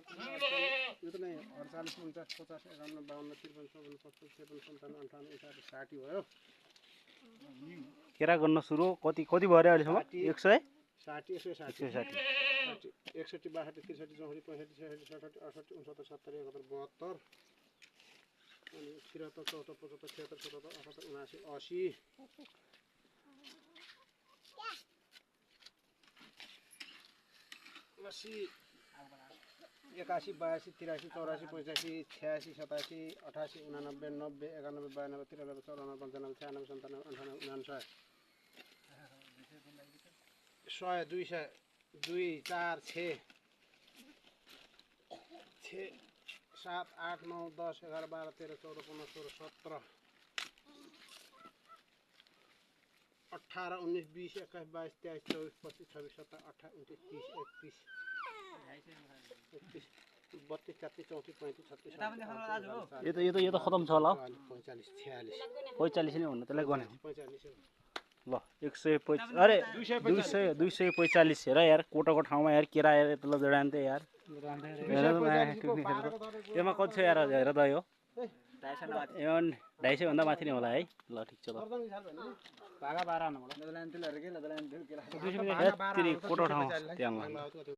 यो त नै 48 49 50 51 52 53 54 55 56 57 58 59 60 भयो। केरा गर्न सुरु कति कति भयो अरे अहिलेसम्म 100 60 160 160 61 62 63 64 65 66 67 68 69 70 71 72 अनि 73 74 75 76 77 78 79 80 80 81 82 83 84 85 86 87 88 89 90 91 92 93 94 95 96 97 98 99 100 200 2 4 6 6 7 8 9 10 11 12 13 14 15 16 17 18 19 20 21 22 23 24 25 26 27 28 29 30 31 32 33 34 35 36 यो त खतम छ होला 45 46 45 नै हुनु त्यसलाई गने 45 ल 145 अरे 245 हेर यार कोटाको ठाउँमा यार केरा यार यता जडान त यार यसमा कति छ यार हेर त यो 250 भन्दा माथि नै होला है ल ठिक छ ल भागा 12 नम्बर कोटो ठाउँ त्यहाँ